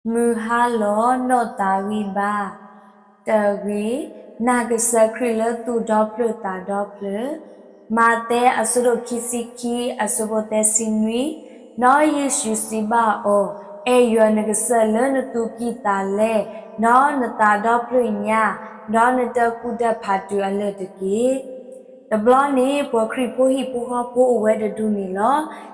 မုၢ်ဟါလီၤနီၢ်သးဝံၣ်ဘၣ်. တၢ်ဂ့ၢ်, နာ်ကစၢ်ခရံာ်လၢသူၣ်ဒီဖျၢၣ်သးဒီဖျၢၣ်. မးသဲ အဆၢဒိၣ်ခံဆံခံ အဆၢဖိသၢဆံနွံ, ဒီးယ့ၣ်ၡူးစံးဘၣ်အီၤ, အဲၣ်ယွၤနကစၢ်လၢနသူၣ်ကံၢ်သးလဲ, ဒီးနသးဒီဖျၢၣ်ညါ, ဒီးနတၢ်ကူၣ်တၢ်ဖးတုၤအလၢာ်တက့ၢ်. တဘျီန့ၣ် ပှၤခရံာ်ဖိဟံၣ်ဖိဃီဖိအိၣ်ဝဲတဒူၣ်န့ၣ်လီၤ.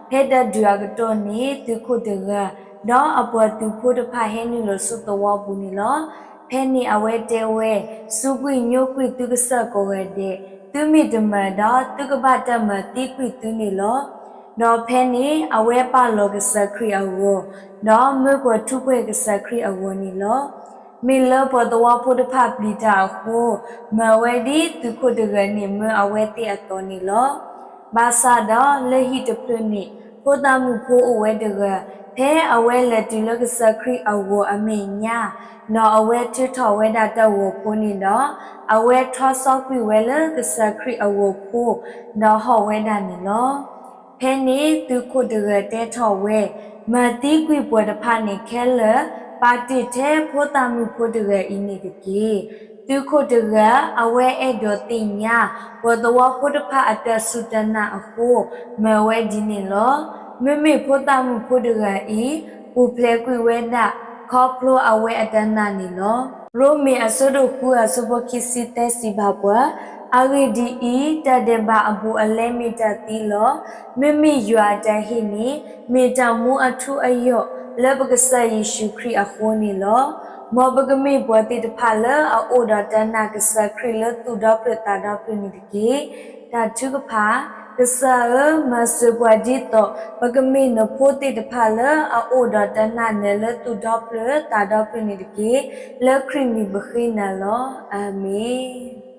ဖဲတၢ်ဒုးအကတီၢ်န့ၣ် သုးခိၣ်တဂၤ ဒီးအပှၤသုးဖိတဖၣ်ဟဲနုာ်လီၤဆူသဝီပူၤန့ၣ်လီၤ. ဖဲန့ၣ်အဝဲတဲဝဲ, စူးကွံာ်ညိကွံာ်သုကစၢၢ်ကိးဂၤဒဲး, သုမ့ၢ်တမၤဒီး သုကဘၣ်တၢ်မၤသံကွံာ်သုန့ၣ်လီၤ. ဒီးဖဲန့ၣ်အဝဲပာ်လီၤကစၢ်ခရံာ်အဂီၤ, ဒီးမၢပှၤထူးပှဲၤကစၢ်ခရံာ်အဂီၤန့ၣ်လီၤ. မ့ၢ်လၢပှၤသဝီဖိတဖၣ်ပျံၤတၢ်အဃိ, မၤဝဲဒ်သုးခိၣ်တဂၤန့ၣ်မၢအဝဲသ့ၣ်အသိးန့ၣ်လီၤ. ဘၣ်ဆၣ်ဒီးလၢဟံၣ်တဖျၢၣ်န့ၣ် ဖိသၣ်မုၣ်ဖိအိၣ်ဝဲတဂၤ, ဖဲအဝဲလဲၤတုၤလၢကစၢ်ခရံာ်အဂီၤအမဲာ်ညါ, ဒီးအဝဲထုးထီၣ်ဝဲဒၣ်တၢ်ဂီၤဖိန့ၣ်ဒီး, အဝဲထီၣ်စီကွံာ်ဝဲလၢကစၢ်ခရံာ်အဂီၤဖိ, ဒီးဟီၣ်ဝဲဒၣ်န့ၣ်လီၤ. ဖဲန့ၣ်သုးခိၣ်တဂၤတဲထီၣ်ဝဲ, မၤသံကွံာ်ပှၤတဖၣ်န့ၣ်ခဲလၢာ်, ပာ်တ့ၢ်ထဲဖိသၣ်မုၣ်ဖိတဂၤအံၤန့ၣ်တက့ၢ်. သုးခိၣ်တဂၤ အဝဲအဲၣ်ဒိးသ့ၣ်ညါ ပှၤသဝီဖိတဖၣ်အတၢ်စူၢ်တၢ်နာ်အဃိ, မၤဝဲဒ်န့ၣ်လီၤ. မ့မ့ၢ်ဖိသၣ်မုၣ်ဖိတဂၤအံၤ ပူၤဖျဲးကွံာ်ဝဲဒၣ် ခီဖျိအဝဲအတၢ်နာ်န့ၣ်လီၤ. ရိမ့ၤအဆၢဒိၣ်ဃု အဆၢဖိခံဆံသၢစံးဘၣ်ပှၤ, အဂ့ၢ်ဒ်အံၤ, တၢ်ဒဲးဘးအဘူးအလဲမ့ၢ်တၢ်သံလီၤ. မ့မ့ၢ်ယွၤအတၢ်ဟ့ၣ်န့ၣ် မ့ၢ်တၢ်မူအထူအယိာ်လၢပကစၢ်ယ့ၣ်ၡူးခရံာ်အဃိန့ၣ်လီၤ. မ်ပကမ့ၢ်ပှၤသ့ၣ်တဖၣ်လၢအအိၣ်ဒီးတၢ်နာ်ကစၢ်ခရံာ်လၢသူၣ်ဒီဖျၢၣ်သးဒီဖျၢၣ်န့ၣ်တက့ၢ်. တၢ်ထုကဖၣ်, ကစၢ်ဧၢ, မၤစၢၤပှၤဒ်သိး ပကမ့ၢ်နဖိသ့ၣ်တဖၣ်လၢအအိၣ်ဒီးတၢ်နာ်နၤလၢသူၣ်ဒီဖျၢၣ်သးဒီဖျၢၣ်န့ၣ်တက့ၢ်. လၢခရံာ်မံၤပဃ့နၤလီၤ. အၤမ့ၣ်.